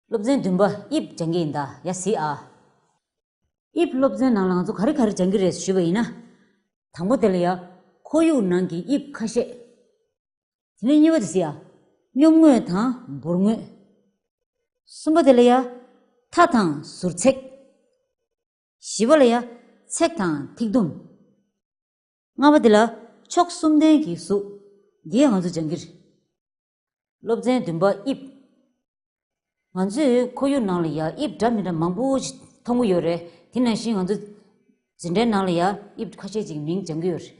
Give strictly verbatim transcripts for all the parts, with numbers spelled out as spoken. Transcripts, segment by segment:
སློབ་ཚན་བདུན་པ་དབྱིབས་སྦྱང་གི་ཡིན་ད། ཡ་གཟིགས་ཨ། དབྱིབས་སློབ་ཚན་ནང་ལ་ང་ཚོ་ག་རེ་ག་རེ་སྦྱང་གི་རེད་ཞུས་པ་ཡིན་ན། དང་པོ་དེ་ལ་ཡ། ཁོར་ཡུག་ནང་གི་དབྱིབས་ཁ་ཤས། དེ་ནས་གཉིས་པ་དེ་གཟིགས་ཨ། སྙོམས་ངོས་དང་འབུར་ངོས། གསུམ་པ་དེ་ལ་ཡ། མཐའ་དང་ཟུར་ཚེག་བཞི་པ་ལ་ཡ། ཚེག་དང་ཐིག་དུམ། ལྔ་པ་འདི་ལ་ཕྱོགས་གསུམ་ལྡན་གྱི་གཟུགས། འདི་ཡང་ང་ཚོ་སྦྱང་གི་རེད། སློབ་ཚན་བདུན་པ་དབྱིབས། ང་ཚོས་ཁོར་ཡུག་ནང་ལ་ཡ་དབྱིབས་འདྲ་མི་འདྲ་མང་པོ་ཞིག་མཐོང་གི་ཡོད་རེད། དེ་ནང་བཞིན་ང་ཚོ་འཛིན་གྲྭའི་ནང་ལ་ཡ་དབྱིབས་ཁ་ཤས་ཅིག་མིང་སྦྱང་གི་ཡོད་རེད།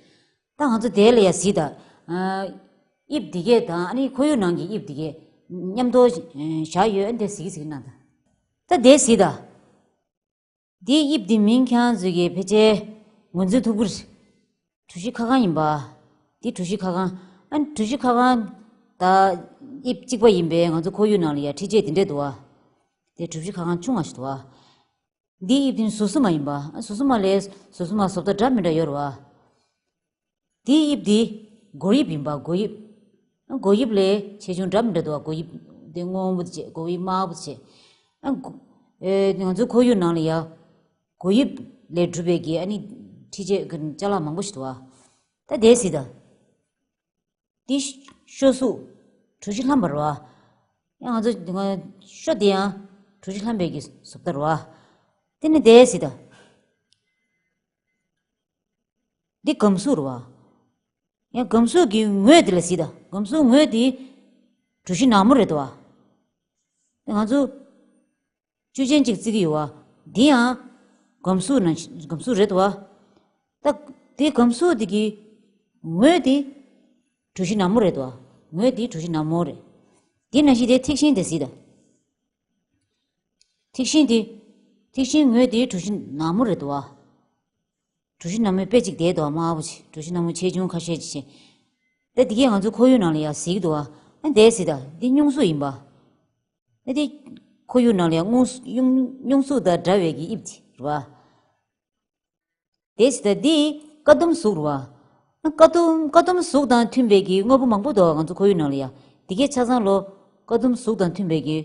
ད་ང་ཚོ་དེ་ལ་ཡ་གཟིགས་དང་། ཨ། དབྱིབས་འདི་གས་དང་ཨ་ནི་ཁོར་ཡུག་ནང་གི་དབྱིབས་འདི་གས་མཉམ་དུ་བཞག་ཡོད། ཨ་ནི་དེ་གཟིགས་གཟིགས་གནང་དང་། ད་དེ་གཟིགས་དང་། འདིའི་དབྱིབས་འདི་མིང་ཁྱེད་རང་ཚོས་ཀྱིས་ཕལ་ཆེར་ངོས་འཛིན་ཐུབ་ཀྱི་རེད། གྲུ་བཞི་ཁ་གང་ཡིན་པ། འདི་གྲུ་བཞི་ཁ་གང་། ཨ་ནི་གྲུ་བཞི་ཁ་གང་། ད་དབྱིབས་གཅིག་པ་ཡིན་པས་ང་ཚོ་ཁོར་ཡུག་ནང་ལ་ཡ་འཕྲུལ་ཆས་འདི་འདྲས་འདུག་བ། དེ་གྲུ་བཞི་ཁ་གང་ཆུང་བ་ཞིག་འདུག་བ། འདིའི་དབྱིབས་འདི་ཟུར་གསུམ་མ་ཡིན་པ། ཨ། ཟུར་གསུམ་མ་ལས་ཟུར་གསུམ་མ་བཟོ་ལྟ་འདྲ་མི་འདྲ་ཡོད་རེད་བ། དེའི་དབྱིབས་འདི་སྒོར་དབྱིབས་ཡིན་པ། སྒོར་དབྱིབས། སྒོར་དབྱིབས་ལས་ཆེ་ཆུང་འདྲ་མི་འདྲ་འདུག་བ། སྒོར་དབྱིབས་འདི་སྔོན་པོ་བྱས། སྒོར་དབྱིབས་དམར་པོ་བྱས། ཨ། སྒོ། ཨེ། ང་ཚོའི་ཁོར་ཡུག་ནང་ལ་ཡ། སྒོར་དབྱིབས་ལས་གྲུབ་པའི་གི་ཨ་ནི་འཕྲུལ་ཆས་ཀྱི་ཅ་ལག་མང་པོ་ཞིག་འདུག་བ། ད་དེ་གཟིགས་དང་། འདི་ཤོ་གཟུགས། གྲུ་བཞི་ལྷམ་པ་རེད་བ། ཡང་ང་ཚོ་ཤོ་འདི་ཡང་གྲུ་བཞི་ལྷམ་པའི་གི་བཟོ་ལྟ་རེད་བ། དེ་ནི་དེ་གཟིགས་དང་། འདི་སྒམ་གཟུགས་རེད་བ། ཡང་སྒམ་གཟུགས་ཀྱི་ངོས་དེ་ལ་གཟིགས་དང་། སྒམ་གཟུགས་ངོས་དེ་གྲུ་བཞི་ནག་མོ་རེད་དོ། ང་ཚོ་བཅུད་ཅན་གཅིག་བརྩི་གི་ཡོད་བ། འདི་ཡང་སྒམ་གཟུགས་ནང་། སྒམ་གཟུགས་རེད་དོ། ད་དེ་སྒམ་གཟུགས་དེ་གི་ངོས་དེ་གྲུ་བཞི་ནག་མོ་རེད་དོ། ངོས་དེ་གྲུ་བཞི་ནག་མོ་རེད། དེ་ནང་བཞིན་དེ་ཐིག་ཤིང་དེ་གཟིགས་དང་། ཐིག་ཤིང་དེ། ཐིག་ཤིང་ངོས་དེ་གྲུ་བཞི་ནག་མོ་རེད་དོ། གྲུ་བཞི་ནག་མོའི་དཔེ་གཅིག་བསྡད་འདུག་དམར་པོ་ཅིག་གྲུ་བཞི་ནག་མོ་ཆེ་ཆུང་ཁ་ཤས་ཅིག་བྱས། ད་འདི་གས་ང་ཚོ་ཁོར་ཡུག་ནང་ལ་ཡ་གཟིགས་འདུག་བ། ཨ། འདི་གཟིགས་དང་། འདི་སྙུང་གཟུགས་ཡིན་པ། ཨ། འདི་ཁོར་ཡུག་ནང་ལ་ཡ་སྙུང་། སྙུང་། སྙུང་གཟུགས་དང་འདྲ་བའི་གི་དབྱིབས་ཅིག་རེད་བ། དེ་གཟིགས་དང་། འདི་ཀ་དུམ་གཟུགས་རེད་བ། ཨ། ཀ་དུམ། ཀ་དུམ་གཟུགས་དང་མཐུན་པའི་གི་དངོས་པོ་མང་པོ་འདུག་ང་ཚོ་ཁོར་ཡུག་ནང་ལ་ཡ། འདི་གས་ཆ་ཚང་ལོ་ཀ་དུམ་གཟུགས་དང་མཐུན་པའི་གི་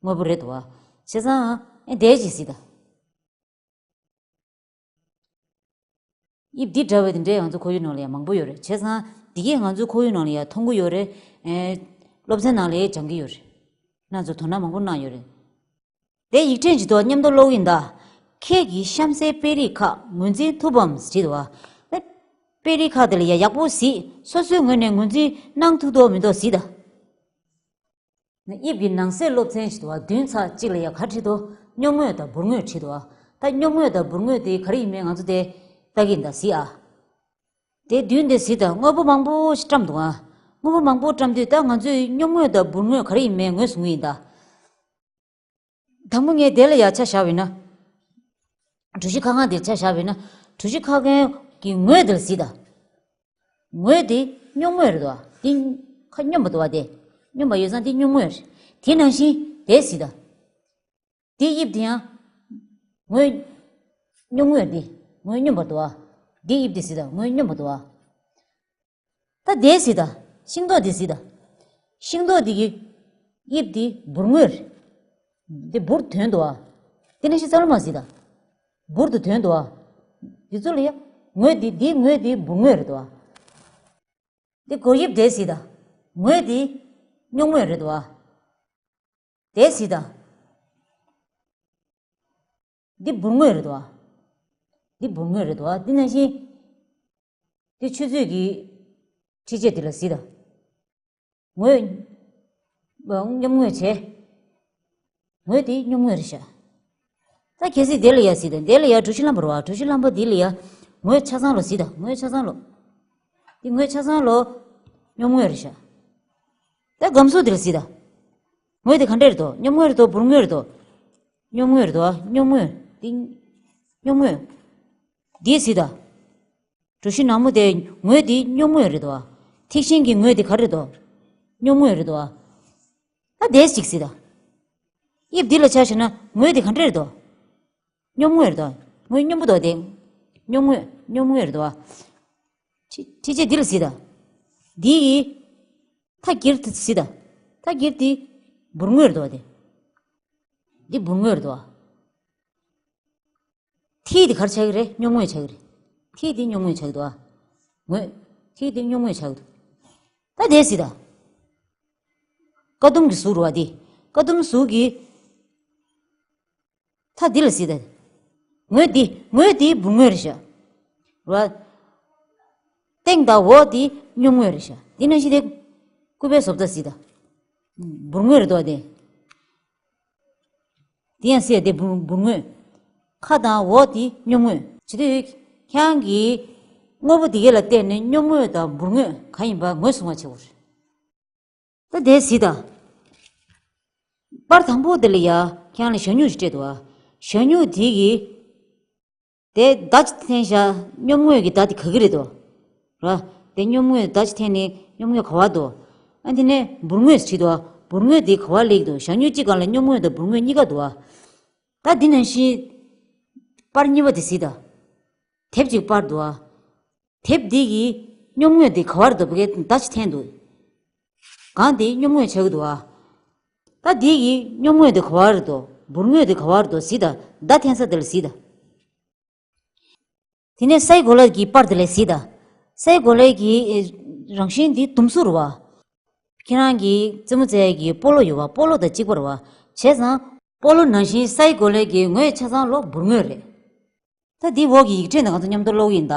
དངོས་པོ་རེད་དོ། བྱས་ཙང་། ཨ། འདི་གཟིགས་དང་། དབྱིབས་འདི་འདྲ་བའི་དེ་འདྲའི་ང་ཚོ་ཁོར་ཡུག་ནང་ལ་ཡང་མང་པོ་ཡོད་རེད། བྱས་ཙང་འདི་གས་ང་ཚོ་ཁོར་ཡུག་ནང་ལ་ཡང་མཐོང་གི་ཡོད་རེད། ཨེ། སློབ་ཚན་ནང་ལ་ཡང་སྦྱང་གི་ཡོད་རེད། ཁྱེད་རང་ཚོ་དོ་སྣང་མང་པོ་གནང་ཡོད་རེད། དེ་ཡིག་ཕྲེང་གཅིག་ཏུ་མཉམ་དུ་ཀློག་གི་ཡིན་ད། ཁྱེད་ཀྱིས་གཤམ་གསལ་དཔེ་རིས་ཁག་ངོས་འཛིན་ཐུབ་བམ་ཞེས་དྲིས་འདུག་བ། དཔེ་རིས་ཁག་དེ་ལ་ཡང་ཡག་པོ་གཟིགས། སོ་སོའི་ངོས་ནས་ངོས་འཛིན་གནང་ཐུབ་འདུག་མི་འདུག་གཟིགས་དང་། དབྱིབས་ཀྱི་ནང་གསེས་སློབ་ཚན་ཞིག་འདུག་བ། མདུན་ཚེག་གཅིག་ལ་ཡ་ག་རེ་བྲིས་འདུག་སྙོམས་ངོས་དང་འབུར་ངོས་བྲིས་འདུག་བ། ད་སྙོམས་ངོས་དང་འབུར་ངོས་དེ་ག་རེ་ཡིན་མིན་ང་ཚོ་དེ་ལྟ་གི་ཡིན་ད། གཟིགས་ཨ། དེ་མདུན་དེ་གཟིགས་དང་། དངོས་པོ་མང་པོ་ཞིག་བཀྲམ་འདུག་ཨ། དངོས་པོ་མང་པོ་བཀྲམ་དུས་ད་ང་ཚོས་སྙོམས་ངོས་དང་འབུར་ངོས་ག་རེ་ཡིན་མིན་ངོས་བཟུང་གི་ཡིན་ད། དང་པོ་ངས་དེ་ལ་ཡ་ཆ་བཞག་པ་ཡིན་ན། གྲུ་བཞི་ཁ་གང་དེར་ཆ་བཞག་པ་ཡིན་ན། གྲུ་བཞི་ཁ་གང་གི་ངོས་དེར་གཟིགས་དང་། ངོས་དེ་སྙོམས་ངོས་རེད་དོ། དེ་ཁ་སྙོམས་པ་འདུག་བ། དེ་སྙོམས་པ་ཡོད་ཙང་དེ་སྙོམས་ངོས་རེད། དེ་ནང་བཞིན་དེ་གཟིགས་དང་། དེའི་དབྱིབས་དེ་ཡང་ངོས་སྙོམས་ངོས་རེད། དེ་ངོས་སྙོམས་པ་འདུག་བ། དེའི་དབྱིབས་དེ་གཟིགས་དང་། ངོས་སྙོམས་པ་འདུག་བ། ད་དེ་གཟིགས་དང་། ཤིང་ཏོག་དེ་གཟིགས་དང་། ཤིང་ཏོག་དེ་གི་དབྱིབས་དེ་འབུར་ངོས་རེད། དེ་འབུར་དོན་འདུག་བ། དེ་ནང་བཞིན་རྩ་ལ་མ་གཟིགས་དང་། འབུར་དུ་དོན་འདུག་བ། དེ་ཚོ་ལ་ཡ་ངོས་དེ། དེའི་ངོས་དེ་འབུར་ངོས་རེད་དོ། དེ་སྒོར་དབྱིབས་དེ་གཟིགས་དང་། ངོས་དེ་སྙོམས་ངོས་རེད་དོ། དེ་གཟིགས་དང་། འདི་འབུར་ངོས་རེད་དོ། འདི་འབུར་ངོས་རེད་དོ། འདི་ནང་བཞིན། འདི་ཆུ་ཚོད་ཀྱི་འཕྲུལ་ཆས་འདི་ལ་གཟིགས་དང་། ངོས་སྙོམས་ངོས་བྱས། ངོས་དེ་སྙོམས་ངོས་རེད་ཤག་ད་གལ་སྲིད་དེ་ལ་ཡ་གཟིགས་དང་། དེ་ལ་ཡ་གྲུ་བཞི་ལྷམ་པ་རེད་བ། གྲུ་བཞི་ལྷམ་པ་འདི་ལ་ཡ་ངོས་ཆ་ཚང་ལོ་གཟིགས་དང་། ངོས་ཆ་ཚང་ལོ། འདི་ངོས་ཆ་ཚང་ལོ་སྙོམས་ངོས་རེད་ཤག་ད་སྒམ་གཟུགས་འདི་ལ་གཟིགས་དང་། ངོས་དེ་ག་འདྲ་རེད་དོ། སྙོམས་ངོས་རེད་དོ། འབུར་ངོས་རེད་དོ། སྙོམས་ངོས་རེད་དོ། སྙོམས་ངོས། འདི་སྙོམས་ངོས། འདི་གཟིགས་དང་། གྲུ་བཞི་ནག་མོ་དེ་ངོས་དེ་སྙོམས་ངོས་རེད་དོ། ཐིག་ཤིང་གི་ངོས་དེ་ག་རེ་རེད་དོ། སྙོམས་ངོས་རེད་དོ། ད་དེ་གཅིག་གཟིགས་དང་། དབྱིབས་འདི་ལ་ཆ་བཞག་ན་ངོས་དེ་ག་འདྲ་རེད་དོ། སྙོམས་ངོས་རེད་དོ། ངོས་སྙོམས་པོ་དོ་དེ། སྙོམས་ངོས། སྙོམས་ངོས་རེད་དོ། ཁྲི་ཁྲི་ཆེ་འདི་ལ་གཟིགས་དང་། འདི་ཡི་མཐའ་འགྱེལ་དེ་གཟིགས་དང་། མཐའ་འགྱེལ་དེ་འབུར་ངོས་རེད་དོ་དེ། འདི་འབུར་དངོས་རེད་དོ། མཐིལ་འདི་ག་རེ་ཆགས་ཀྱི་རེད། སྙོམས་ངོས་ཆགས་ཀྱི་རེད། མཐིལ་འདི་སྙོམས་ངོས་ཆགས་ཀྱི་འདུག་ཨ། ངོས། མཐིལ་འདི་སྙོམས་ངོས་ཆགས་ཀྱི་འདུག་ད་དེ་སྲིད་ད། ཀ་དུམ་གྱི་གཟུགས་རེད་བ་འདི། ཀ་དུམ་གཟུགས་ཀྱི། ད་འདི་ལ་སྲིད་ད། ངོས་འདི། ངོས་འདི་འབུར་དངོས་རེད་ཤག་རེད་བ། སྟེང་དང་འོག་འདི་སྙོམས་ངོས་རེད་ཤག་འདི་ནང་བཞིན་དེ། སྐུད་པའི་བཟོ་ལྟ་སྲིད་ད། འབུར་དངོས་རེད་དོ་དེ། དེ་ཡང་སྲིད་དེ་འབུར་འབུར་དངོས། ཁ་དང་འོག་དེ་སྙོམས་དངོས། བྱེད་དུས་ཁྱེད་རང་གིས་དངོས་པོ་དེ་གས་ལ་བལྟས་ནས་སྙོམས་དངོས་དང་འབུར་དངོས་གང་ཡིན་པ་ངོས་བཟུང་བ་བྱེད་དགོས་རེད། ད་དེ་སྲིད་ད། པར་དང་པོ་དེ་ལ་ཡ་ཁྱེད་རང་ལ་ཞབས་སྨྱུག་ཞིག་སྤྲད་འདུག་ཨ། ཞབས་སྨྱུག་དེ་གིས། དེ་མདའ་ཅིག་འཐེན་བཞག་སྙོམས་ངོས་ཀྱི་མདའ་དེ་ག་གི་རེད་དོ། ར། དེ་སྙོམས་ངོས་མདའ་ཅིག་འཐེན་ནས་སྙོམས་ངོས་ག་བ་དོ། ཨ་དེ་ནས་འབུར་དངོས་བྲིས་དོ། འབུར་དངོས་དེ་ག་བ་སླེབས་དོ། ཞབས་སྨྱུག་གཅིག་སྒང་ལ་སྙོམས་ངོས་དང་འབུར་དངོས་གཉིས་ཀ་འདུག་ཨ། ད་འདི་ནང་བཞིན། པར་གཉིས་པ་དེ་གཟིགས་དང་། དེབ་ཅིག་པར་འདུག་ཨ། དེབ་འདི་གི་སྙོམས་ངོས་དེ་ག་བར་འདུག་པ་གི་མདའ་ཅིག་འཐེན་འདུག་སྒང་དེ་སྙོམས་ངོས་ཆགས་ཀྱི་འདུག་ཨ། ད་འདི་གི་སྙོམས་ངོས་དེ་ག་བར་འདུག་འབུར་ངོས་དེ་ག་བར་འདུག་གཟིགས་དང་། མདའ་འཐེན་ས་དེ་ལ་གཟིགས་དང་། དེ་ནས་སའི་གོ་ལ་གི་པར་དེ་ལ་གཟིགས་དང་། སའི་གོ་ལ་གི་ཨེ་རང་བཞིན་འདི་ཟླུམ་གཟུགས་རེད་བ། ཁྱེད་རང་གི་རྩེད་མོ་རྩེ་ཡ་གི་སྤོ་ལོ་ཡོད་བ། སྤོ་ལོ་དང་གཅིག་པ་རེད་བ། བྱས་ཙང་སྤོ་ལོ་ནང་བཞིན་སའི་གོ་ལ་གི་ངོས་ཆ་ཚང་ལོ་འབུར་ངོས་རེད། ད་འདི་འོག་གི་ཡིག་ཕྲེང་དང་ང་ཚོ་མཉམ་དུ་ཀློག་གི་ཡིན་ད།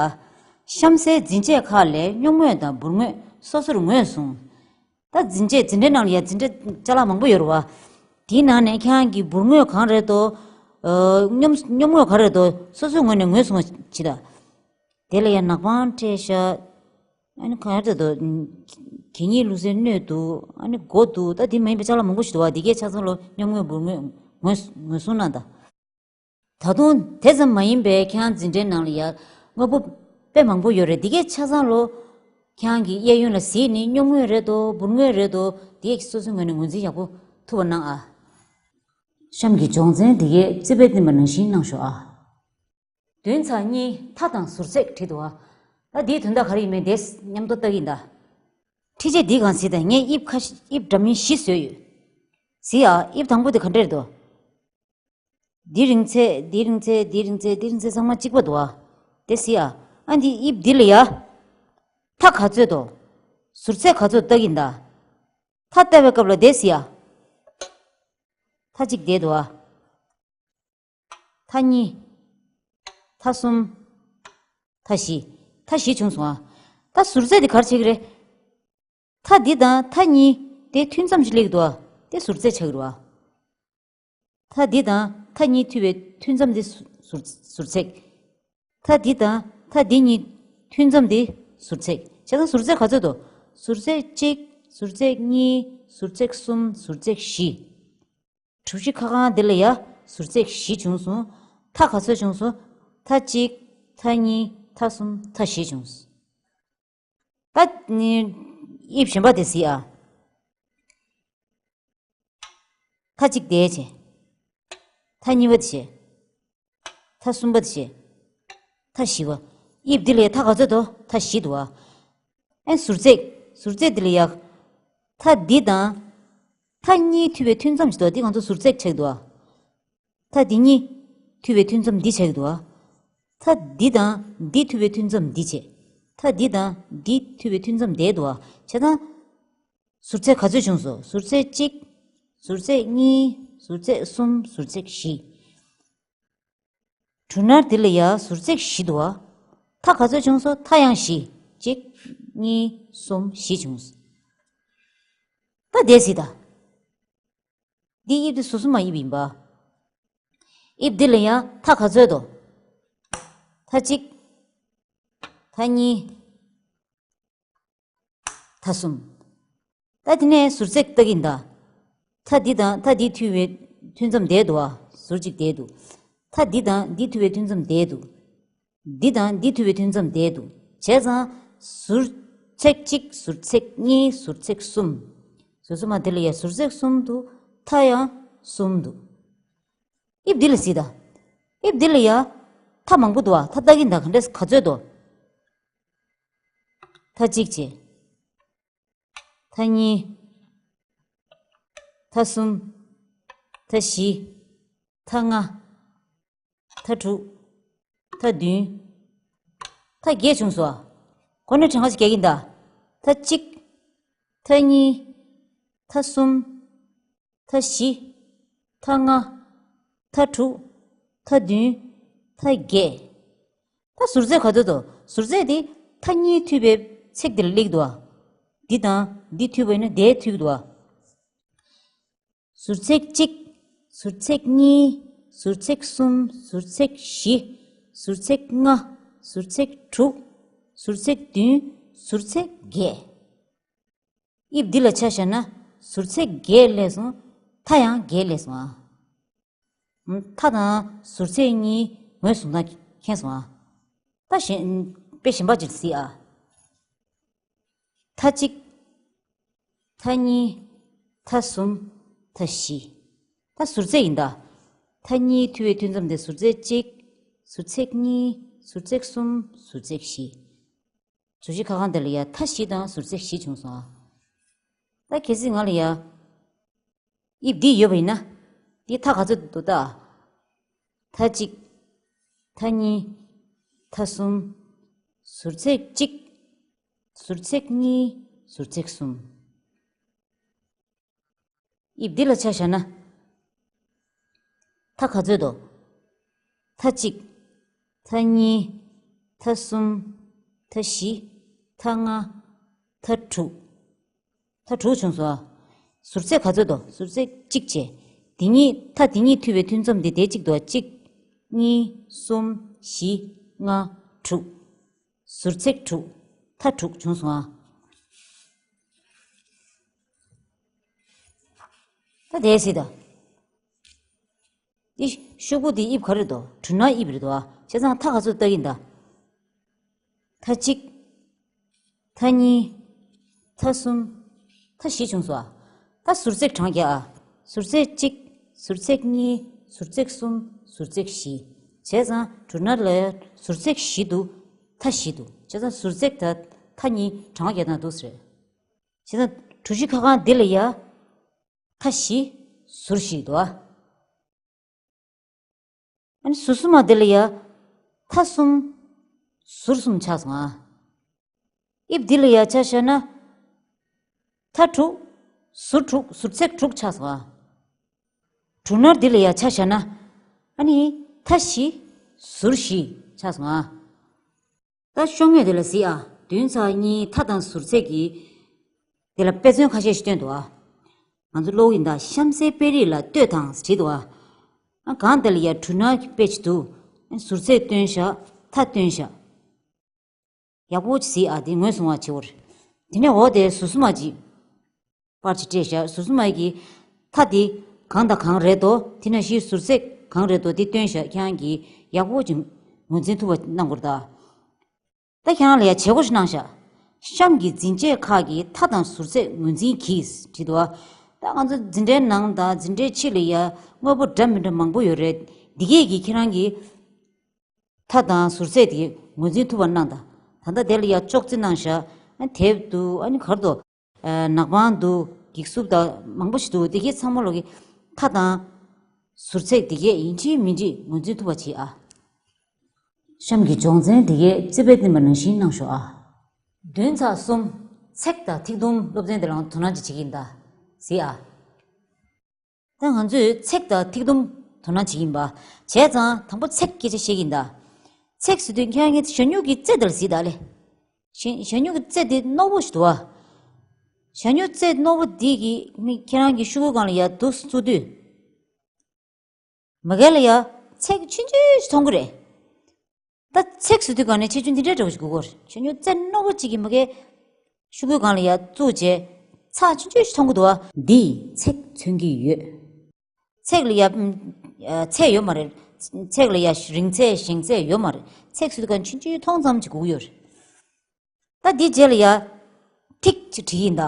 གཤམ་གསལ་འཛིན་བྱེད་ཁག་ལས་སྙོམས་ངོས་དང་འབུར་ངོས་སོ་སོར་ངོས་བཟུང་། ད་འཛིན་བྱེད་འཛིན་གྲྭའི་ནང་ལ་ཡ་འཛིན་གྲྭ་ཅ་ལག་མང་པོ་ཡོད་རེད་བ། དེའི་ནང་ནས་ཁྱེད་རང་གི་འབུར་ངོས་གང་རེད་དོ། ཨ། སྙོམས་སྙོམས་ངོས་ག་རེ་རེད་དོ། སོ་སོའི་ངོས་ནས་ངོས་བཟུང་བ་བྱེད་ད། དེ་ལ་ཡ་ནག་པང་སྤྲད་ཤག་ཨ་ནི་ག་རེ་རེད་དོ། གད་སྙིགས་བླུགས་སའི་སྣོད་འདུག་ཨ་ནི་སྒོ་འདུག་ད་དེ་མ་ཡིན་པའི་ཅ་ལག་མང་པོ་ཞིག་འདུག་བ། དེ་གས་ཆ་ཚང་ལོ་སྙོམས་ངོས་འབུར་ངོས་ངོས་ངོས་བཟུང་གནང་ད། ད་དུང་དེ་ཙམ་མ་ཡིན་པའི་ཁྱེད་རང་འཛིན་གྲྭའི་ནང་ལ་ཡ་དངོས་པོ་དཔེ་མང་པོ་ཡོད་རེད། འདི་གས་ཆ་ཚང་ལོ། ཁྱེད་རང་གི་གཡས་གཡོན་ལ་གཟིགས་ནས་སྙོམས་ངོས་རེད་དོ། འབུར་ངོས་རེད་དོ། འདི་གས་སོ་སོའི་ངོས་ནས་ངོས་འཛིན་ཡག་པོ་ཐུབ་པ་གནང་ཨ། གཤམ་གྱི་སྦྱོང་ཚན་འདི་གས་རྩིས་དཔེ་བསྟན་པ་ནང་བཞིན་གནང་ཤོག་ཨ། བདུན་ཚེག་གཉིས། མཐའ་དང་ཟུར་ཚེག་བྲིས་འདུག་ཨ། ད་འདིའི་དོན་དག་ག་རེ་ཡིན་མིན་དེ་མཉམ་དུ་ལྟ་གི་ཡིན་ད། འཕྲུལ་ཆས་འདི་གང་གཟིགས་དང་། ངས་དབྱིབས་ཁ་ཤས་དབྱིབས་འདྲ་མིན་བཞི་བཟོས་ཡོད། གཟིགས་ཨ། དབྱིབས་དང་པོ་དེ་ག་འདྲ་རེད་དོ། འདི་རིང་ཚད་འདི་རིང་ཚད་འདི་རིང་ཚད་འདི་རིང་ཚད་ཚང་མ་གཅིག་པ་འདུག་ཨ། དེ་གཟིགས་ཨ། ཨ་འདི་དབྱིབས་འདི་ལ་ཡ། མཐའ་ག་ཚོད་དོ། ཟུར་ཚད་ག་ཚོད་ལྟ་གིན་ད། མཐའ་ལྟ་བའི་སྐབས་ལ་དེ་གཟིགས་ཨ། མཐའ་གཅིག་བསྡད་འདུག་ཨ། མཐའ་གཉིས། མཐའ་གསུམ། མཐའ་བཞི། མཐའ་བཞི་བྱུང་སོང་ཨ། ད་ཟུར་ཚད་འདི་ག་རེ་ཆགས་ཀྱི་རེད། མཐའ་འདི་དང་མཐའ་གཉིས་དེ་ཐུན་མཚམས་ཤིག་སླེབས་འདུག་ཨ། དེ་ཟུར་ཚད་ཆགས་ཀྱི་རེད་བ། མཐའ་འདི་དང་མཐའ་གཉིས་མཐུད་པའི་ཐུན་མཚམས་འདི་ཟུར་ཟུར་ཚད། མཐའ་འདི་དང་མཐའ་འདི་གཉིས་ཐུན་མཚམས་འདི་ཟུར་ཚད། བྱས་ཙང་ཟུར་ཚད་ག་ཚོད་འདུག་ཟུར་ཚད་གཅིག་ཟུར་ཚད་གཉིས། ཟུར་ཚད་གསུམ། ཟུར་ཚད་བཞི། གྲུ་བཞི་ཁ་སྒང་འདི་ལ་ཡ་ཟུར་ཚད་བཞི་བྱུང་སོང་། མཐའ་ག་ཚོད་བྱུང་སོང་། མཐའ་གཅིག་མཐའ་གཉིས། མཐའ་གསུམ། མཐའ་བཞི་བྱུང་སོང་། ད་ནི་དབྱིབས་གཞན་པ་དེ་གཟིགས་ཨ། མཐའ་གཅིག་དེ་བྱས། མཐའ་གཉིས་པ་དེ་བྱས། མཐའ་གསུམ་པ་དེ་བྱས། མཐའ་བཞི་པ། དབྱིབས་འདི་ལ་ཡ་མཐའ་ག་ཚོད་འདུག་མཐའ་བཞི་འདུག་ཨ། ཨེ་ཟུར་ཚད། ཟུར་ཚད་འདི་ལ་ཡ། མཐའ་འདི་དང་། མཐའ་གཉིས་མཐུད་པའི་ཐུན་མཚམས་ཤིག་འདུག་འདི་ང་ཚོ་ཟུར་ཚད་ཆགས་འདུག་ཨ། མཐའ་འདི་གཉིས་མཐུད་པའི་ཐུན་མཚམས་འདི་ཆགས་འདུག་ཨ། མཐའ་འདི་དང་འདི་མཐུད་པའི་ཐུན་མཚམས་འདི་བྱས། མཐའ་འདི་དང་འདི་མཐུད་པའི་ཐུན་མཚམས་འདི་འདུག་ཨ། བྱས་ཙང་། ཟུར་ཚད་ག་ཚོད་བྱུང་སོང་། ཟུར་ཚད་གཅིག་ཟུར་ཚད་གཉིས། ཟུར་ཚད་གསུམ། ཟུར་ཚད་བཞི། གྲུ་ནར་འདི་ལ་ཡ་ཟུར་ཚད་བཞི་འདུག་ཨ། མཐའ་ག་ཚོད་བྱུང་སོང་། མཐའ་ཡང་བཞི། གཅིག་གཉིས། གསུམ། བཞི་བྱུང་སོང་། ད་འདི་གཟིགས་དང་། འདི་དབྱིབས་འདི་ཟུར་གསུམ་མ་དབྱིབས་ཡིན་པ། དབྱིབས་འདི་ལ་ཡང་མཐའ་ག་ཚོད་འདུག་མཐའ་གཅིག་མཐའ་གཉིས། མཐའ་གསུམ། ད་དེ་ནས་ཟུར་ཚད་ལྟ་གི་ཡིན་ད། མཐའ་འདི་དང་མཐའ་འདི་མཐུད་པའི་ཐུན་མཚམས་བསྡད་འདུག་ཨ། ཟུར་གཅིག་བསྡད་འདུག་མཐའ་འདི་དང་འདི་མཐུད་པའི་ཐུན་མཚམས་བསྡད་འདུག་འདི་དང་འདི་མཐུད་པའི་ཐུན་མཚམས་བསྡད་འདུག་བྱས་ཙང་། ཟུར་ཚད་གཅིག་ཟུར་ཚད་གཉིས། ཟུར་ཚད་གསུམ། ཟུར་གསུམ་མ་དེ་ལ་ཡ་ཟུར་ཚད་གསུམ་འདུག་མཐའ་ཡང་གསུམ་འདུག་དབྱིབས་འདི་ལ་གཟིགས་དང་། དབྱིབས་འདི་ལ་ཡ། མཐའ་མང་པོ་འདུག་ཨ། མཐའ་ལྟ་གི་ཡིན་ད། ག་འདྲས་ག་ཚོད་འདུག་མཐའ་གཅིག་བྱས། མཐའ་གཉིས། མཐའ་གསུམ། མཐའ་བཞི། མཐའ་ལྔ། མཐའ་དྲུག་མཐའ་བདུན། མཐའ་བརྒྱད་བྱུང་སོང་ཨ། ཁོ་ནས་གྲངས་ཀ་ཅིག་རྒྱག་གིན་གདའ། མཐའ་གཅིག་མཐའ་གཉིས། མཐའ་གསུམ། མཐའ་བཞི། མཐའ་ལྔ། མཐའ་དྲུག་མཐའ་བདུན། མཐའ་བརྒྱད། ད་ཟུར་ཚད་ག་ཚོད་དོ། ཟུར་ཚད་དེ་མཐའ་གཉིས་མཐུད་པའི་ཚེག་དེ་ལ་སླེབས་འདུག་ཨ། འདི་དང་འདི་མཐུད་པ་ཡིན་ན་དེ་མཐུད་འདུག་ཨ། ཟུར་ཚེག་གཅིག་ཟུར་ཚེག་གཉིས། ཟུར་ཚེག་གསུམ། ཟུར་ཚེག་བཞི། ཟུར་ཚེག་ལྔ། ཟུར་ཚེག་དྲུག་ཟུར་ཚེག་བདུན། ཟུར་ཚེག་བརྒྱད། དབྱིབས་འདི་ལ་ཆ་བཞག་ན་ཟུར་ཚེག་བརྒྱད་སླེབས་སོང་། མཐའ་ཡང་བརྒྱད་སླེབས་སོང་ཨ། མཐའ་དང་ཟུར་ཚེག་གཉིས་ངོས་བཟུང་སྟངས་མཁྱེན་སོང་ཨ། ད་གཞན་དཔེ་གཞན་པ་ཅིག་གཟིགས་ཨ། མཐའ་གཅིག་མཐའ་གཉིས། མཐའ་གསུམ། མཐའ་བཞི། ད་ཟུར་ཚད་ཡིན་ད། མཐའ་གཉིས་མཐུད་པའི་མཐུད་མཚམས་དེ་ཟུར་ཚད་གཅིག་ཟུར་ཚད་གཉིས། ཟུར་ཚད་གསུམ། ཟུར་ཚད་བཞི། ཟུར་བཞི་ཁ་གང་དེ་ལ་ཡ་མཐའ་བཞི་དང་ཟུར་ཚད་བཞི་བྱུང་སོང་ཨ། ད་གལ་སྲིད་ང་ལ་ཡ། དབྱིབས་འདི་ཡོད་པ་ཡིན་ན། འདི་མཐའ་ག་ཚོད་འདུག་ད། མཐའ་གཅིག་མཐའ་གཉིས། མཐའ་གསུམ། ཟུར་ཚད་གཅིག་ཟུར་ཚད་གཉིས། ཟུར་ཚད་གསུམ། དབྱིབས་འདི་ལ་ཆ་བཞག་ན། མཐའ་ག་ཚོད་དོ། མཐའ་གཅིག་མཐའ་གཉིས། མཐའ་གསུམ། མཐའ་བཞི། མཐའ་ལྔ། མཐའ་དྲུག་མཐའ་དྲུག་བྱུང་སོང་ཨ། ཟུར་ཚད་ག་ཚོད་དོ། ཟུར་ཚད་གཅིག་བྱས། འདི་གཉིས་མཐའ་འདི་གཉིས་མཐུད་པའི་མཐུད་མཚམས་འདི་དེ་གཅིག་འདུག་ཨ། གཅིག་གཉིས། གསུམ། བཞི། ལྔ། དྲུག་ཟུར་ཚད་དྲུག་མཐའ་དྲུག་བྱུང་སོང་ཨ། ད་དེ་སྲིད་ད། འདི་ཤོག་བུ་འདི་དབྱིབས་ག་རེ་འདུག་གྲུ་ནག་དབྱིབས་རེད་འདུག་ཨ། བྱས་ཙང་མཐའ་ག་ཚོད་བཏགས་ཀྱིན་གདའ། མཐའ་གཅིག་མཐའ་གཉིས། མཐའ་གསུམ། མཐའ་བཞི་བྱུང་སོང་ཨ། ད་ཟུར་ཚད་གྲངས་རྒྱག་ཨ། ཟུར་ཚད་གཅིག་ཟུར་ཚད་གཉིས། ཟུར་ཚད་གསུམ། ཟུར་ཚད་བཞི། བྱས་ཙང་གྲུ་ནག་ལ་ཟུར་ཚད་བཞི་འདུག་མཐའ་བཞི་འདུག་བྱས་ཙང་ཟུར་ཚད་དང་མཐའ་གཉིས་གྲངས་རྒྱག་སྟངས་འདུག་ཟེར། བྱས་ཙང་གྲུ་བཞི་ཁ་གང་འདི་ལ་ཡ། མཐའ་བཞི། ཟུར་བཞི་འདུག་ཨ། ཨ་ནི་ཟུར་གསུམ་མ་འདི་ལ་ཡ། མཐའ་གསུམ། ཟུར་གསུམ་ཆགས་སོང་ཨ། དབྱིབས་འདི་ལ་ཡ་ཆ་བཞག་ན། མཐའ་དྲུག་ཟུར་དྲུག་ཟུར་ཚད་དྲུག་ཆགས་སོང་ཨ། གྲུ་ནག་འདི་ལ་ཡ་ཆ་བཞག་ན། ཨ་ནི་མཐའ་བཞི། ཟུར་བཞི་ཆགས་སོང་ཨ། ད་ཤོག་ངོས་དེ་ལ་གཟིགས་ཨ། བདུན་ཚེག་གཉིས་མཐའ་དང་ཟུར་ཚད་ཀྱི། དེ་ལ་དཔེ་མཚོན་ཁ་ཤས་ཤིག་བཏོན་འདུག་ཨ། ང་ཚོ་ཀློག་གིན་གདའ། གཤམ་གསལ་དཔེ་རིས་ལ་ལྟོས་དང་བྲིས་འདུག་ཨ། ཨ་གང་དེ་ལ་ཡ་གྲུ་ནག་གི་དཔེ་ཅིག་འདུག་ཟུར་ཚད་བཏོན་བཞག་མཐའ་བཏོན་བཞག་ཡག་པོ་ཅིག་གཟིགས་ཨ། དེ་ངོས་བཟུང་བ་བྱེད་འོར། དེ་ནས་འོ་དེ་ཟུར་གསུམ་མ་ཅིག་པར་ཅིག་སྤྲད་བཞག་ཟུར་གསུམ་མ་གི་མཐའ་དེ་གང་དང་གང་རེད་དོ། དེ་ནང་བཞིན་ཟུར་ཚད་གང་རེད་དོ། དེ་སྟོན་བཞག་ཁྱེད་རང་གིས་ཡག་པོ་ཅིག་ངོས་འཛིན་ཐུབ་པ་གནང་དགོས་རེད་ད། ད་ཁྱེད་རང་ལ་ཡ་བྱེད་སྒོ་ཞིག་གནང་བཞག་གཤམ་གྱི་འཛིན་ཆས་ཁག་གི་མཐའ་དང་ཟུར་ཚད་ངོས་འཛིན་གྱིས་བྲིས་འདུག་ཨ། ད་ང་ཚོ་འཛིན་གྲྭའི་ནང་དང་འཛིན་གྲྭའི་ཕྱི་ལ་ཡ་དངོས་པོ་འདྲ་མི་འདྲ་མང་པོ་ཡོད་རེད། འདི་གས་ཀྱིས་ཁྱེད་རང་གི་མཐའ་དང་ཟུར་ཚད་དེ་ངོས་འཛིན་ཐུབ་པ་གནང་དང་། ད་ལྟ་དེ་ལ་ཡ་ཅོག་ཙེ་གནང་བཞག་ཨ་དེབ་འདུག་ཨ་ནི་ག་རེ་འདུག་ཨ་ནག་པང་འདུག་འགྱིག་སུབ་དང་མང་པོ་ཞིག་འདུག་དེ་གས་ཚང་མ་ལོག་གི་མཐའ་དང་ཟུར་ཚད་དེ་གས་ཡིན་གཅིག་མིན་གཅིག་ངོས་འཛིན་ཐུབ་པ་བྱེད་ཨ། གཤམ་གྱི་སྦྱོང་ཚན་དེ་གས་རྩིས་པས་བསྟན་པ་ནང་བཞིན་གནང་ཤོག་ཨ། བདུན་ཚེག་གསུམ། ཚེག་དང་ཐིག་དུམ་སློབ་ཚན་དེ་ལའང་དོ་སྣང་ཅིག་བྱེད་ཀྱི་ཡིན་ད། གཟིགས་ཨ། ད་ང་ཚོས་ཚེག་དང་ཐིག་དུམ་དོ་སྣང་བྱེད་ཀྱི་ཡིན་པ། བྱས་ཙང་དང་པོ་ཚེག་སྐད་ཆ་བཤད་ཀྱི་ཡིན་ད། ཚེག་ཟེར་དུས་ཁྱེད་རང་གིས་ཞ་སྨྱུག་གི་རྩེ་དེ་ལ་གཟིགས་ད་ལེ། ཞ་ཞ་སྨྱུག་གི་རྩེ་དེ་རྣོ་པོ་ཞིག་འདུག་ཨ། ཞ་སྨྱུག་རྩེ་རྣོ་པོ་འདི་གིས་མི་ཁྱེད་རང་གི་ཤོག་གུ་སྒང་ལ་ཡར་འདུག་སེ་བཙུགས་དུས། མ་གི་ལ་ཡ་ཚེག་ཆུང་ཆུང་ཞིག་མཐོང་གི་རེད། ད་ཚེག་ཟེར་དུས་ག་ནས་ཆེ་ཆུང་འདི་འདྲའི་འདྲ་བོ་ཞིག་དགོས་ཀྱི་རེད། ཆུང་ཆུང་རྩེ་རྣོ་པོ་གཅིག་གིས་མ་གི་ཤོག་གུའི་སྒང་ལ་ཡ་བཙུགས་བྱས་ཚེག་ཆུང་ཆུང་ཞིག་མཐོང་གི་འདུག་ཨ། འདིས་ཚེག་མཚོན་གྱི་ཡོད། ཚེག་ལ་ཡ་ཨམ་ཨ་ཚད་ཡོད་མ་རེད། ཚེག་ལ་ཡ་རིང་ཚད་ཞེང་ཚད་ཡོད་མ་རེད། ཚེག་ཟེར་དུས་ག་ཆུང་ཆུང་མཐོང་ཙམ་ཞིག་དགོས་ཀྱི་ཡོད་རེད། ད་འདིའི་རྗེས་ལ་ཡ་ཐིག་ཅིག་བྲིས་ཡིན་ད།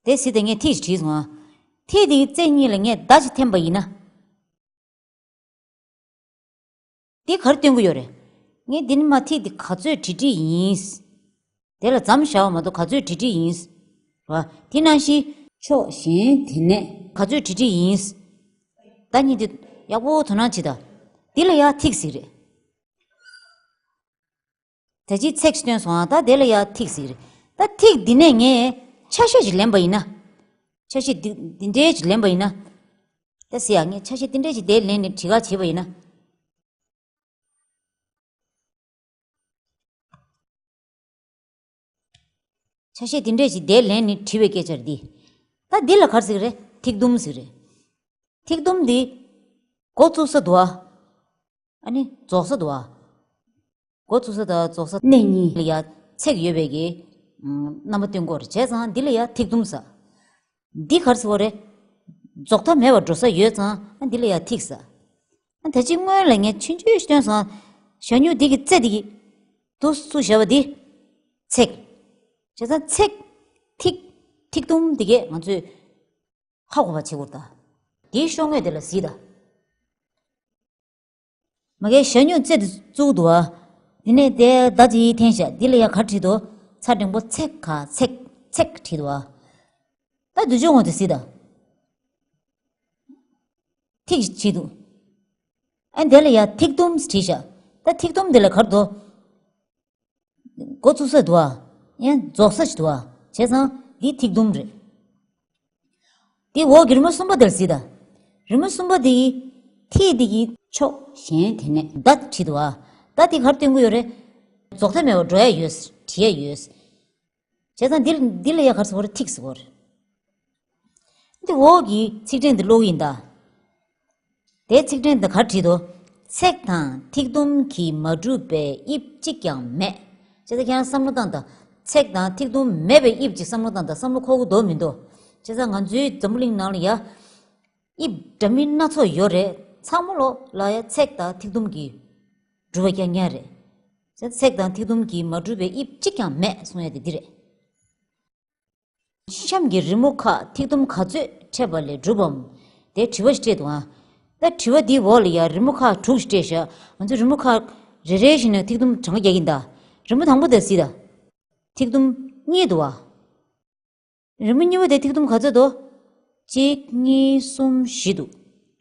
དེ་སྲིད་དེ་ངས་ཐིག་ཅིག་བྲིས་སོང་ཨ། ཐིག་དེའི་རྩེ་གཉིས་ལ་ངས་མདའ་ཅིག་འཐེན་པ་ཡིན་ན། འདི་ག་རེ་སྟོན་གྱི་ཡོད་རེད། ངས་འདི་ནས་མར་ཐིག་འདི་ག་ཚོད་བྲིས་བྲིས་ཡིན། དེ་ལ་མཚམས་བཞག་པ་མ་གཏོགས་ག་ཚོད་བྲིས་བྲིས་ཡིན། རེད་བ། དེ་ནང་བཞིན་ཕྱོགས་གཞན་དེ་ནས་ག་ཚོད་བྲི་བྲི་ཡིན། ད་གཉིས་དེ་ཡག་པོ་དོ་སྣང་བྱེད་དང་། འདི་ལ་ཡ་ཐིག་ཟེར་རེད། ད་ཅི་ཚེག་ཞིག་བཏོན་སོང་ཨ། ད་དེ་ལ་ཡ་ཐིག་ཟེར་རེད། ད་ཐིག་འདི་ནས་ངས་ཆ་ཤས་ཤིག་ལེན་པ་ཡིན་ན། ཆ་ཤས་འདི་འདི་འདྲའི་ཞིག་ལེན་པ་ཡིན་ན། ད་ཟེར་ཡ་ངས་ཆ་ཤས་འདི་འདྲའི་ཞིག་དེ་ལེན་ནས་བྲི་ག་བྱེད་པ་ཡིན་ན། ཆ་ཤས་འདི་འདྲས་ཅིག་དེ་ལན་ནི་བྲི་བའི་སྐད་ཆར་འདི། ད་འདི་ལ་ག་རེ་ཟེར་གི་རེད། ཐིག་དུམ་ཟེར་གི་རེད། ཐིག་དུམ་འདི་འགོ་བཙུགས་ས་འདུག་ཨ། ཨ་ནི་རྫོགས་ས་འདུག་ཨ། འགོ་བཙུགས་ས་དང་རྫོགས་ས་གནས་གཉིས་ལ་ཡ་ཚེག་ཡོད་པའི་གི་ཨམ་རྣམ་པ་སྟོན་གྱི་ཡོད་རེད། བྱས་ཙང་འདི་ལ་ཡ་ཐིག་དུམ་ཟེར། འདི་ག་རེ་ཟེར་བ་རེད། རྫོགས་མཐའ་མེད་པར་འགྲོ་ས་ཡོད་ཙང་ཨ་འདི་ལ་ཡ་ཐིག་ཟེར། ཨ་ད་ཅི་སྔོན་ལ་ངས་ཆུང་ཆུང་ཞིག་སྟོན་སོང་། ཞྭ་སྨྱུག་འདི་གི་རྩེ་འདི་གི་འདུག་སེ་བཞག་པ་འདི་ཚེག་བྱས་ཙང་ཚེག་ཐིག་ཐིག་དུམ་འདི་གས་ང་ཚོས་ཧ་གོ་བ་བྱེད་དགོས་ད། འདིའི་ཤོག་ངོས་དེ་ལ་གཟིགས་ད། མ་གིའི་ཞྭ་སྨྱུག་རྩེ་འདི་བཙུགས་འདུག་ཨ། འདི་ནས་དེ་ཟླ་གཅིག་འཐེན་བཞག་འདི་ལ་ཡ་ག་བྲིས་འདུག་ཚ་འགྲེང་བུ་ཚེག་ག་ཚེག་ཚེག་བྲིས་འདུག་ཨ། ད་འདི་ཕྱོགས་ངོས་དེ་གཟིགས་ད། ཐིག་ཅིག་བྲིས་འདུག་ཨ་འདི་ལ་ཡ་ཐིག་དུམ་བྲིས་བཞག་ད་ཐིག་དུམ་འདི་ལ་ག་རེ་འདུག་འགོ་བཙུགས་ས་འདུག་ཨ། ཡང་རྫོགས་ས་ཞིག་འདུག་ཨ། བྱས་ཙང་འདི་ཐིག་དུམ་རེད། དེ་འོག་གི་རི་མོ་གསུམ་པ་དེར་གཟིགས་དང་། རི་མོ་གསུམ་པ་དེ་ཡི་ཐིག་དེ་གི་ཕྱོགས་གཞན་དེ་ནས་ཟླ་བྲིས་འདུག་ཨ། ཟླ་དེ་ག་རེ་སྟོན་གྱི་ཡོད་རེད། རྫོགས་མཐའ་མེད་པར་འགྲོ་ཡ་ཡོད། བྲི་ཡ་ཡོད། བྱས་ཙང་འདི་འདི་ལ་ཡ་ག་རེ་ཟེར་བ་རེད། ཐིག་ཟེར་བ་རེད། འདི་འོག་གི་ཚིག་ཕྲེང་འདི་ཀློག་གི་ཡིན་ད། དེའི་ཚིག་ཕྲེང་འདི་ག་རེ་བྲིས་འདུག་ཚེག་དང་ཐིག་དུམ་གྱིས་མ་གྲུབ་པའི་དབྱིབས་གཅིག་ཀྱང་མེད། བྱས་ཙང་ཁྱེད་རང་བསམ་བློ་བཏང་དང་། ཚེག་དང་ཐིག་དུམ་མེད་པའི་དབྱིབས་ཅིག་བསམ་བློ་བཏང་དང་། བསམ་བློ་འཁོར་གྱི་འདུག་མི་འདུག་བྱས་ཙང་ང་ཚོའི་འཛམ་བུ་གླིང་ནང་ལ་ཡ། དབྱིབས་འདྲ་མིན་སྣ་ཚོགས་ཡོད་རེད། ཚང་མ་ལོ་ལ་ཡ་ཚེག་དང་ཐིག་དུམ་གྱིས་གྲུབ་པ་རྐྱང་རྐྱང་རེད། ཚེག་དང་ཐིག་དུམ་གྱིས་མ་གྲུབ་པའི་དབྱིབས་གཅིག་ཀྱང་མེད་གསུང་ཡ་དེ་འདི་རེད། གཤམ་གྱི་རི་མོ་ཁག་ཐིག་དུམ་ག་ཚོད་འཕྲད་པ་ལས་གྲུབ་བམ། དེ་དྲི་བ་ཞིག་སྤྲད་འདུག་ཨ། ད་དྲི་བ་འདིའི་འོག་ལ་ཡ་རི་མོ་ཁག་དྲུག་ཞིག་སྤྲད་ཤག་ང་ཚོས་རི་མོ་ཁག་རེ་རེ་བཞིན་ནས་ཐིག་དུམ་གྲངས་ཀ་རྒྱག་གི་ཡིན་ད། རི་མོ་དང་པོ་དེ་གཟིགས་ད། ཐིག་དུམ་གཉིས་འདུག་ཨ། རི་མོ་གཉིས་པ་དེ་ཐིག་དུམ་ག་ཚོད་འདུག་གཅིག་གཉིས་གསུམ་བཞི་འདུག་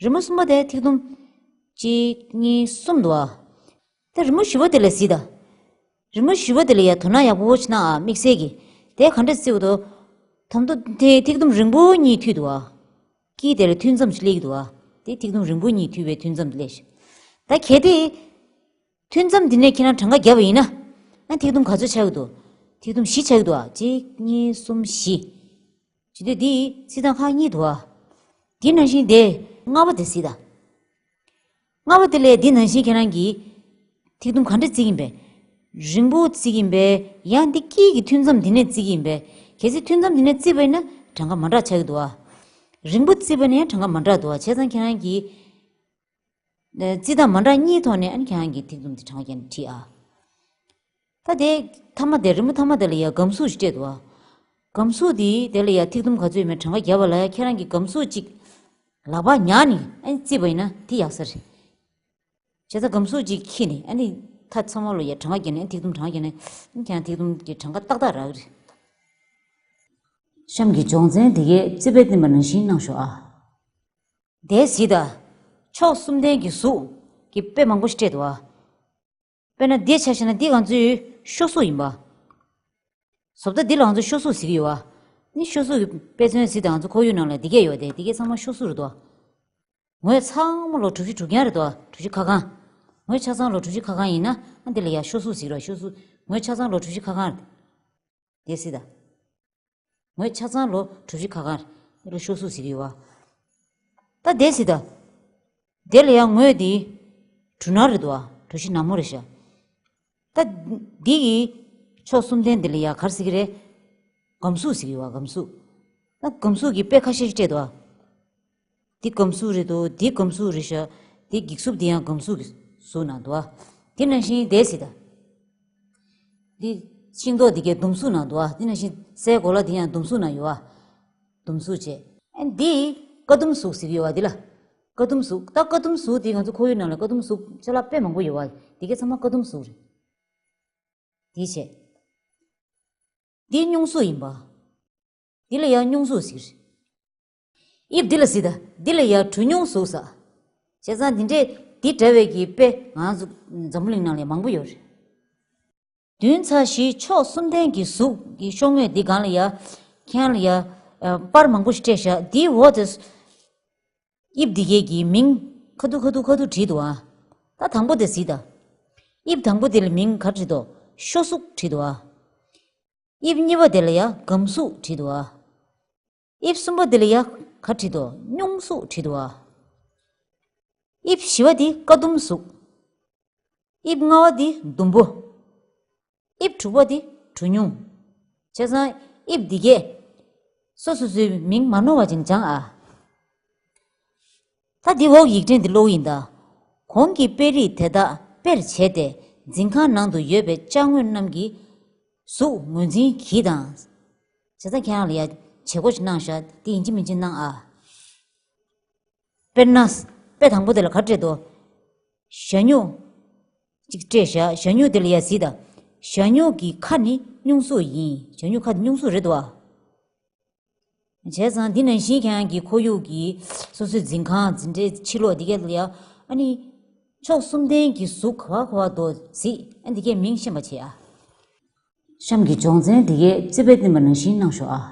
རི་མོ་གསུམ་པ་དེ་ཐིག་དུམ་གཅིག་གཉིས་གསུམ་འདུག་ཨ། ད་རི་མོ་བཞི་པ་དེ་ལ་གཟིགས་ད། རི་མོ་བཞི་པ་དེ་ལ་ཡ་དོ་སྣང་ཡག་པོ་བྱས་ན་ཨ། དམིགས་བསལ་གྱི། དེ་ག་འདྲ་བརྩི་བ་འདུག་དང་པོ་དེ་ཐིག་དུམ་རིང་པོ་གཉིས་མཐུད་འདུག་ཨ། དཀྱིལ་དེ་ལ་མཐུད་མཚམས་ཤིག་སླེབས་ཀྱི་འདུག་ཨ། དེ་ཐིག་དུམ་རིང་པོ་གཉིས་མཐུད་པའི་མཐུད་མཚམས་སླེབས་ཤག་ད་གལ་ཏེ། མཐུད་མཚམས་འདི་ནས་ཁྱེད་རང་གྲངས་ཀ་བརྒྱབ་པ་ཡིན་ན། ཨ་ཐིག་དུམ་ག་ཚོད་ཆགས་ཀྱི་འདུག་ཐིག་དུམ་བཞི་ཆགས་ཀྱི་འདུག་ཨ། གཅིག་གཉིས་གསུམ་བཞི། བྱེད་དུས་འདི་རྩི་སྟངས་ཁག་གཉིས་འདུག་ཨ། འདི་ནང་བཞིན་དེ་ལྔ་པ་དེ་གཟིགས་དང་། ལྔ་པ་དེ་ལས་འདི་ནང་བཞིན་ཁྱེད་རང་གིས་ཐིག་དུམ་ག་འདྲ་བརྩི་གི་ཡིན་པས། རིང་པོ་བརྩི་གི་ཡིན་པས། ཡང་འདི་དཀྱིལ་གྱི་མཐུད་མཚམས་འདི་ནས་བརྩི་གི་ཡིན་པས། གལ་སྲིད་མཐུད་མཚམས་འདི་ནས་བརྩིས་པ་ཡིན་ན་གྲངས་ཀ་མ་འདྲ་ཆགས་ཀྱི་འདུག་ཨ། རིང་པོ་བརྩིས་པ་ཡིན་ན་ཡང་གྲངས་ཀ་མ་འདྲ་འདུག་ཨ། བྱས་ཙང་ཁྱེད་རང་གིས། རྩི་སྟངས་མ་འདྲ་གཉིས་ཐོག་ནས་ཨ་ནི་ཁྱེད་རང་གིས་ཐིག་དུམ་དེ་གྲངས་ཀ་བརྒྱབ་ནས་བྲིས་ཨ། ད་དེ་མཐའ་མ་དེ་རི་མོ་མཐའ་མ་དེ་ལ་ཡ་སྒམ་གཟུགས་ཤིག་སྤྲད་འདུག་ཨ། སྒམ་གཟུགས་དེ་དེ་ལ་ཡ་ཐིག་དུམ་ག་ཚོད་ཡོད་མེད་གྲངས་ཀ་བརྒྱབ་པ་ལ་ཡ་ཁྱེད་རང་གིས་སྒམ་གཟུགས་གཅིག་ལག་པར་ཉར་ནས་ཨ་ནི་བརྩིས་པ་ཡིན་ན་དེ་ཡག་ས་རེད། བྱས་ཙང་སྒམ་གཟུགས་གཅིག་འཁྱེར་ནས་ཨ་ནི་མཐའ་ཚང་མ་ལ་ཡ་གྲངས་ཀ་བརྒྱབ་ནས་ཨ་ནི་ཐིག་དུམ་གྲངས་ཀ་བརྒྱབ་ནས་ཨ་ནི་ཁྱེད་རང་ཐིག་དུམ་གྱི་གྲངས་ཀ་ཏག་ཏག་རག་གི་རེད། གཤམ་གྱི་སྦྱོང་ཚན་དེ་གས་རྩིས་དཔེ་བསྟན་པ་ནང་བཞིན་གནང་ཤོག་ཨ། དེ་གཟིགས་དང་། ཕྱོགས་གསུམ་ལྡན་གྱི་གཟུགས་ཀྱི་དཔེ་མང་པོ་ཞིག་སྤྲད་འདུག་ཨ། དཔེར་ན་འདི་ཆ་བཞག་ན་འདི་ང་ཚོའི་ཤོག་གཟུགས་ཡིན་པ། བཟོ་ལྟ་འདི་ལ་ང་ཚོས་ཤོག་གཟུགས་ཟེར་གྱི་ཡོད་པ། ནི་ཤོག་གཟུགས་ཀྱི་དཔེ་མཚོན་གཟིགས་དང་། ང་ཚོ་ཁོར་ཡུག་ནང་ལ་འདི་གས་ཡོད་དེ། འདི་གས་ཚང་མ་ཤོག་གཟུགས་རེད་དོ། ངོས་ཚང་མ་ལོ་གྲུ་བཞི་གྲུ་རྐྱང་རེད་དོ། གྲུ་བཞི་ཁ་གང་། ངོས་ཆ་ཚང་ལོ་གྲུ་བཞི་ཁ་གང་ཡིན་ན་ཨ་འདི་ལ་ཡ་ཤོག་གཟུགས་ཟེར་གྱི་རེད། ཤོག་གཟུགས་ངོས་ཆ་ཚང་ལོ་གྲུ་བཞི་ཁ་གང་རེད། དེ་གཟིགས་དང་། ངོས་ཆ་ཚང་ལོ་གྲུ་བཞི་ཁ་གང་རེད། ཤོག་གཟུགས་ཟེར་གྱི་ཡོད་པ། ད་དེ་གཟིགས་དང་། དེ་ལ་ཡང་ངོས་འདི་གྲུ་ནག་རེད་དོ། གྲུ་བཞི་ནག་མོ་རེད་ཤག་ད་འདི་ཡི་ཕྱོགས་གསུམ་ལྡན་འདི་ལ་ཡང་ག་རེ་ཟེར་གྱི་རེད། སྒམ་གཟུགས་ཟེར་གྱི་ཡོད་པ། སྒམ་གཟུགས། ད་སྒམ་གཟུགས་ཀྱི་དཔེ་ཁ་ཤས་ཤིག་སྤྲད་འདུག་ཨ། འདི་སྒམ་གཟུགས་རེད་དོ། འདི་སྒམ་གཟུགས་རེད་ཤག་འདི་འགྱིག་སྲུབས་འདི་ཡང་སྒམ་གཟུགས་ཀྱི་གཟུགས་ནང་འདུག་ཨ། དེ་ནང་བཞིན་དེ་གཟིགས་དང་། འདི་ཤིང་ཏོག་འདི་གའི་ཟླུམ་གཟུགས་ནང་འདུག་ཨ། དེ་ནང་བཞིན་སའི་གོ་ལ་འདི་ཡང་ཟླུམ་གཟུགས་ནང་ཡོད་ཨ། ཟླུམ་གཟུགས་བྱས། ཨ་འདི་ཀ་ཟླུམ་གཟུགས་ཟེར་གྱི་ཡོད་ཨ། འདི་ལ་ཀ་ཟླུམ་གཟུགས། ད་ཀ་ཟླུམ་གཟུགས་འདི་ང་ཚོ་ཁོར་ཡུག་ནང་ལ་ཀ་ཟླུམ་གཟུགས་ཅ་ལག་དཔེ་མང་པོ་ཡོད་ཨ། འདི་གའི་ཚང་མ་ཀ་ཟླུམ་གཟུགས་རེད། འདི་བྱས། འདི་སྨྱུག་གཟུགས་ཡིན་པ། འདི་ལ་ཡང་སྙུང་གཟུགས་ཟེར། དབྱིབས་འདི་ལ་གཟིགས་དང་། འདི་ལ་ཡང་གྲུ་སྙུང་གཟུགས་ཟེར། བྱས་ཙང་འདི་འདྲའི་འདི་འདྲ་བའི་གི་དཔེ་ང་ཚོ་འཛམ་བུ་གླིང་ནང་ལ་མང་པོ་ཡོད་རེད། བདུན་ཚེག་བཞི་ཕྱོགས་གསུམ་ལྡན་གྱི་གཟུགས་ཀྱི་ཤོག་ངོས་འདི་སྒང་ལ་ཡ། ཁྱེད་རང་ལ་ཡ། ཨ། པར་མང་པོ་ཞིག་སྤྲད་བཞག་འདིའི་འོག་ཏུ། དབྱིབས་འདི་གས་ཀྱི་མིང་ཁ་ཐུག་ཁ་ཐུག་ཁ་ཐུག་བྲིས་འདུག་ཨ། ད་དང་པོ་དེ་གཟིགས་དང་། དབྱིབས་དང་པོ་དེ་ལ་མིང་ག་བྲིས་འདུག་ཤོ་གཟུགས་བྲིས་འདུག་ཨ། དབྱིབས་གཉིས་པ་དེ་ལ་ཡ་སྒམ་གཟུགས་བྲིས་འདུག་ཨ། དབྱིབས་གསུམ་པ་དེ་ལ་ཡ་ག་བྲིས་འདུག་སྙུང་གཟུགས་བྲིས་འདུག་ཨ། དབྱིབས་བཞི་པ་དེ་ཀ་ཟླུམ་གཟུགས། དབྱིབས་ལྔ་པ་དེ་ཟླུམ་པོ། དབྱིབས་དྲུག་པ་དེ་གྲུ་སྙུང་། བྱས་ཙང་དབྱིབས་འདི་གས། སོ་སོ་སོའི་མིང་མ་ནོར་བ་ཅིག་སྦྱང་ཨ། ད་འདི་འོག་ཡིག་ཕྲེང་འདི་ཀློག་གི་ཡིན་ད། གོང་གི་དཔེ་རིས་དེ་དག་དཔེར་བྱས་ཏེ་འཛིན་ཁང་ནང་དུ་ཡོད་པའི་ཅ་དངོས་རྣམས་ཀྱི་གཟུགས་ངོས་འཛིན་གྱིས་དང་། བྱས་ཙང་ཁྱེད་རང་ལ་ཡ་བྱེད་སྒོ་ཞིག་གནང་ཤག་འདི་ཡིན་གཅིག་མིན་གཅིག་གནང་ཨ། དཔེར་ན། དཔེ་དང་པོ་དེ་ལ་ག་རེ་སྤྲད་འདུག་ཞ་སྨྱུག་ཅིག་སྤྲད་བཞག་ཞ་སྨྱུག་དེ་ལ་ཡ་གཟིགས་དང་། ཞ་སྨྱུག་གི་ཁ་ནི་སྙུང་གཟུགས་ཡིན། ཞ་སྨྱུག་ཁ་དེ་སྙུང་གཟུགས་རེད་འདུག་ཨ། བྱས་ཙང་འདི་ནང་བཞིན་ཁྱེད་རང་གི་ཁོར་ཡུག་གི་སོ་སོའི་འཛིན་ཁང་འཛིན་གྲྭའི་ཕྱི་ལོགས་འདི་གས་ལ་ཡ། ཨ་ནི། ཕྱོགས་གསུམ་ལྡན་གྱི་གཟུགས་ག་བ་ག་བ་འདུག་གཟིགས། ཨ། འདི་གས་མིང་ཤེས་པ་བྱེད་ཨ། གཤམ་གྱི་སྦྱོང་ཚན་འདི་གས་རྩིས་དཔེ་བསྟན་པ་ནང་བཞིན་གནང་ཤོག་ཨ།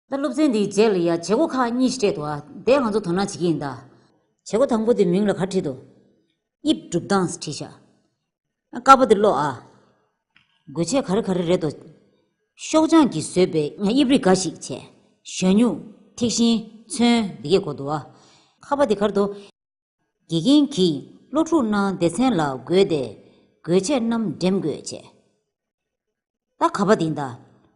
ད་སློབ་ཚན་འདིའི་རྗེས་ལ་ཡ་བྱེད་སྒོ་ཁག་གཉིས་ཤིག་སྤྲད་འདུག་ཨ། དེ་ང་ཚོ་དོ་སྣང་བྱེད་ཀྱི་ཡིན་ད། བྱེད་སྒོ་དང་པོ་དེ་མིང་ལ་ག་བྲིས་འདུག་དབྱིབས་སྒྲུབ་སྟངས་བྲིས་ཤག་ཀ་པ་དེ་ཀློག་ཨ། དགོས་ཆས་ག་རེ་ག་རེ་རེད་དོ། ཤོག་བྱང་གིས་བཟོས་པའི་དབྱིབས་རིགས་འགའ་ཞིག་བྱས། ཞ་སྨྱུག་ཐིག་ཤིང་ཚོན་འདི་གས་དགོས་འདུག་ཨ། ཁ་པ་དེ་ག་རེ་འདུག་དགེ་རྒན་གྱིས་སློབ་ཕྲུག་རྣམས་སྡེ་ཚན་ལ་བགོས་ཏེ་དགོས་ཆས་རྣམས་འགྲེམས་དགོས་བྱས། ད་ག་པ་དེ་ཡིན་ད།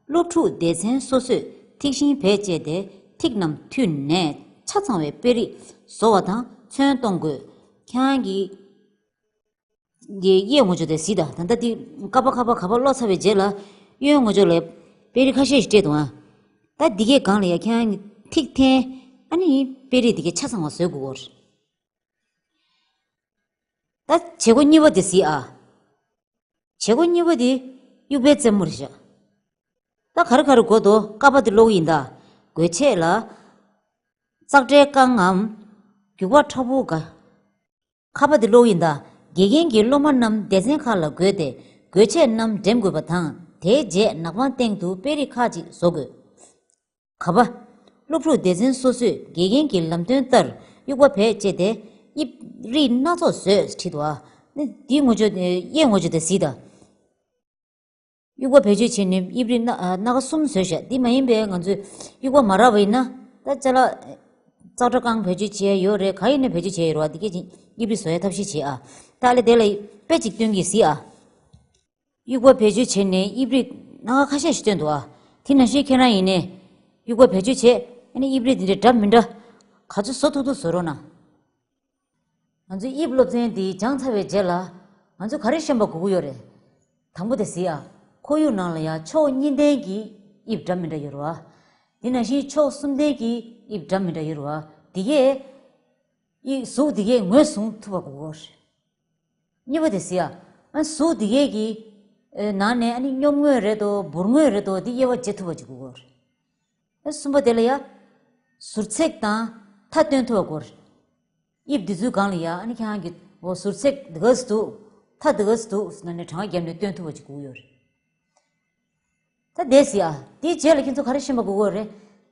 སློབ་ཕྲུག་སྡེ་ཚན་སོ་སོས་ཐིག་ཤིང་བེད་སྤྱད་དེ་ཐིག་རྣམས་མཐུད་ནས་ཆ་ཚང་བའི་དཔེ་རིས་བཟོ་བ་དང་ཚོན་གཏོང་དགོས། ཁྱེད་རང་གིས་གི་གཡས་ངོས་ཕྱོགས་དེ་གཟིགས་དང་། ད་ལྟ་འདི་ཀ་པ་ཁ་པ་ག་པ་ཀློག་ཚར་བའི་རྗེས་ལ་གཡོན་ངོས་ཕྱོགས་ལ་དཔེ་རིས་ཁ་ཤས་ཤིག་སྤྲད་འདུག་ཨ། ད་འདི་གའི་སྒང་ལ་ཡ་ཁྱེད་རང་གིས་ཐིག་འཐེན། ཨ་ནི་དཔེ་རིས་འདི་གའི་ཆ་ཚང་བ་བཟོ་དགོས་ཀྱི་རེད། ད་བྱེད་སྒོ་གཉིས་པ་དེ་གཟིགས་ཨ། བྱེད་སྒོ་གཉིས་པ་དེ་དབྱུག་པའི་རྩེ་མོ་རེད་ཤག་ད་ག་རེ་ག་རེ་དགོས་འདུག་ཀ་པ་དེ་ཀློག་གི་ཡིན་ད། དགོས་ཆས་ལ། ཙག་སྒྲའི་རྐང་ངམ། རྒྱུག་པ་མཁྲེགས་པོ་འགའ། ཁ་པ་དེ་ཀློག་གི་ཡིན་ད། དགེ་རྒན་གྱིས་སློབ་མ་རྣམས་སྡེ་ཚན་ཁག་ལ་བགོས་ཏེ་དགོས་ཆས་རྣམས་འགྲེམས་དགོས་པ་དང་། དེའི་རྗེས་ནག་པང་སྟེང་དུ་དཔེ་རིས་ཁག་ཅིག་བཟོ་དགོས། ག་པ། སློབ་ཕྲུག་སྡེ་ཚན་སོ་སོས་དགེ་རྒན་གྱི་ལམ་སྟོན་ལྟར་དབྱུག་པ་བེད་སྤྱད་དེ་དབྱིབས་རིགས་སྣ་ཚོགས་བཟོས་བྲིས་འདུག་ཨ། ནི་འདིའི་ངོས་ཕྱོགས་གཡས་ངོས་ཕྱོགས་དེ་གཟིགས་དང་། དབྱུག་པ་བེད་སྤྱོད་བྱས་ནས་དབྱིབས་རིགས་སྣ་སྣ་ཁ་གསུམ་བཟོས་བཞག་འདི་མ་ཡིན་པའི་ང་ཚོས་དབྱུག་པ་མ་རག་པ་ཡིན་ན། ད་ཅ་ལག་ཙག་སྒྲ་རྐང་བེད་སྤྱོད་བྱས་ཡོད་རེད། ག་ཡིན་ནས་བེད་སྤྱོད་བྱས་ཡོད་རེད་བ། འདི་སྐད་ཅིག་དབྱིབས་རིགས་བཟོ་ཡའི་ཐབས་ཤེས་བྱེད་ཨ། ད་ལས་དེ་ལ་དཔེ་གཅིག་སྟོན་གྱིས་གཟིགས་ཨ། དབྱུག་པ་བེད་སྤྱོད་བྱས་ནས་དབྱིབས་རིགས་སྣ་ཁ་ཁ་ཤས་ཤིག་སྟོན་འདུག་ཨ། དེ་ནང་བཞིན་ཁྱེད་རང་ཡིན་ནས་དབྱུག་པ་བེད་སྤྱོད་བྱས། ཨ་ནི་དབྱིབས་རིགས་འདི་འདྲའི་འདྲ་མི་འདྲ་ག་ཚོད་བཟོ་ཐུབ་ཐུབ་བཟོ་རོགས་གནང་། ང་ཚོའི་དབྱིབས་སློབ་ཚན་འདི་སྦྱངས་ཚར་བའི་རྗེས་ལ་ང་ཚོས་ག་རེ་ཤེས་པ་དགོས་ཀྱི་ཡོད་རེད། དང་པོ་དེ་གཟིགས་ཨ། ཁོར་ཡུག་ནང་ལ་ཡང་ཕྱོགས་གཉིས་ལྡན་གྱི་དབྱིབས་འདྲ་མི་འདྲ་ཡོད་རེད་བ། དེ་ནང་བཞིན་ཕྱོགས་གསུམ་ལྡན་གྱི་དབྱིབས་འདྲ་མི་འདྲ་ཡོད་རེད་བ། འདི་གས་དབྱིབས་གཟུགས་འདི་གས་ངོས་བཟུང་ཐུབ་པ་དགོས་ཀྱི་ཡོད་རེད། གཉིས་པ་དེ་གཟིགས་ཨ། ཨ། གཟུགས་འདི་གས་ཀྱི་ཨེ་ནང་ནས་ཨ་ནི་སྙོམས་ངོས་རེད་དོ་འབུར་ངོས་རེད་དོ་འདི་དབྱེ་བ་འབྱེད་ཐུབ་པ་ཅིག་དགོས་ཀྱི་ཡོད་རེད། ཨ། གསུམ་པ་དེ་ལ་ཡ། ཟུར་ཚེག་དང་མཐའ་སྟོན་ཐུབ་པ་དགོས་རེད། དབྱིབས་འདི་ཚོའི་སྒང་ལ་ཡ་ཨ་ནི་ཁྱེད་རང་གིས་འོ་ཟུར་ཚེག་འདི་ག་ཙམ་འདུག་མཐའ་འདི་ག་ཙམ་འདུག་ཟེར་ནས་གྲངས་ཀ་བརྒྱབ་ནས་སྟོན་ཐུབ་པ་ཅིག་དགོས་ཀྱི་ཡོད་རེད། ད་དེ་གཟིགས་ཨ། དེའི་རྗེས་ལ་ཁྱེད་ཚོ་ག་རེ་ཤེས་པ་དགོས་ཀྱི་ཡོད་རེད།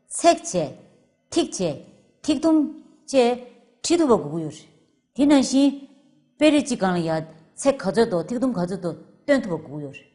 ཚེག་བྱས། ཐིག་བྱས། ཐིག་དུམ་བཅས་བྲིས་ཐུབ་པ་དགོས་ཀྱི་ཡོད་རེད། དེ་ནང་བཞིན་དཔེ་རིས་གཅིག་སྒང་ལ་ཡ་ཚེག་ག་ཚོད་འདུག་ཐིག་དུམ་ག་ཚོད་འདུག་སྟོན་ཐུབ་པ་དགོས་ཀྱི་ཡོད་རེད།